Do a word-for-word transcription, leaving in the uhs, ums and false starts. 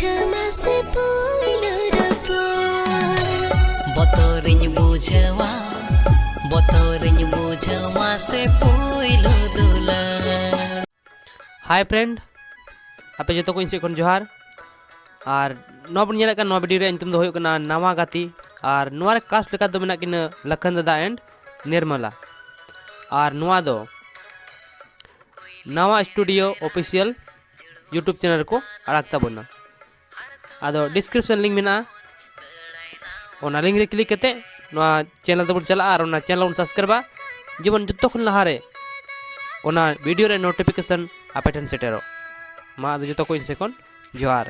ᱢᱟᱥᱮ ᱯᱳᱭᱞᱳ ᱨᱚᱯᱚᱲ᱾ ᱵᱚᱛᱚᱨᱤᱧ ᱵᱩᱡᱷᱟᱹᱣᱟ, ᱵᱚᱛᱚᱨᱤᱧ ᱵᱩᱡᱷᱟᱹᱣᱟ ᱥᱮ ᱯᱳᱭᱞᱳ ᱫᱩᱞᱟᱹᱲ᱾ ᱦᱟᱭ ᱯᱷᱨᱮᱱᱰ, ᱟᱯᱮ ᱡᱚᱛᱚ ᱠᱚ ᱤᱧ ᱥᱮᱫ ᱠᱷᱚᱱ ᱡᱚᱦᱟᱨ᱾ ᱟᱨ ᱱᱚᱣᱟ ᱵᱚᱱ ᱧᱮᱞᱮᱫ ᱠᱟᱱ ᱱᱚᱣᱟ ᱵᱷᱤᱰᱤᱭᱳ ᱨᱮᱭᱟᱜ ᱧᱩᱛᱩᱢ ᱫᱚ ᱦᱩᱭᱩᱜ ᱠᱟᱱᱟ ᱱᱟᱣᱟ ᱜᱟᱛᱮ᱾ ᱟᱨ ᱱᱚᱣᱟ ᱨᱮ ᱠᱟᱥᱴ ᱞᱮᱠᱟ ᱫᱚ ᱢᱮᱱᱟᱜ ᱠᱤᱱᱟᱹ ᱞᱟᱠᱷᱟᱱ ᱫᱟᱫᱟ ᱮᱱᱰ ᱱᱤᱨᱢᱚᱞᱟ᱾ ᱟᱨ ᱱᱚᱣᱟ ᱫᱚ ᱱᱟᱣᱟ ᱥᱴᱩᱰᱤᱭᱳ ᱚᱯᱷᱤᱥᱤᱭᱟᱞ YouTube ᱪᱮᱱᱮᱞ ᱨᱮᱠᱚ ᱟᱲᱟᱜ ᱛᱟᱵᱚᱱᱟ᱾ ᱟᱫᱚ ᱰᱤᱥᱠᱨᱤᱯᱥᱚᱱ ᱞᱤᱝᱠ ᱢᱮᱱᱟᱜᱼᱟ, ᱚᱱᱟ ᱞᱤᱝᱠ ᱨᱮ ᱠᱞᱤᱠ ᱠᱟᱛᱮ ᱱᱚᱣᱟ ᱪᱮᱱᱮᱞ ᱛᱮᱵᱚᱱ ᱪᱟᱞᱟᱜᱼᱟ ᱟᱨ ᱚᱱᱟ ᱪᱮᱱᱮᱞ ᱵᱚᱱ ᱥᱟᱵᱥᱠᱨᱟᱭᱤᱵᱟ, ᱡᱮᱢᱚᱱ ᱡᱚᱛᱚ ᱠᱷᱚᱱ ᱞᱟᱦᱟᱨᱮ ᱚᱱᱟ ᱵᱷᱤᱰᱤᱭᱳ ᱨᱮ ᱱᱳᱴᱤᱯᱷᱤᱠᱮᱥᱚᱱ ᱟᱯᱮ ᱴᱷᱮᱱ ᱥᱮᱴᱮᱨᱚᱜ᱾ ᱢᱟ ᱟᱫᱚ ᱡᱚᱛᱚ ᱠᱚ ᱤᱧ ᱥᱮᱫ ᱠᱷᱚᱱ ᱡᱚᱦᱟᱨ᱾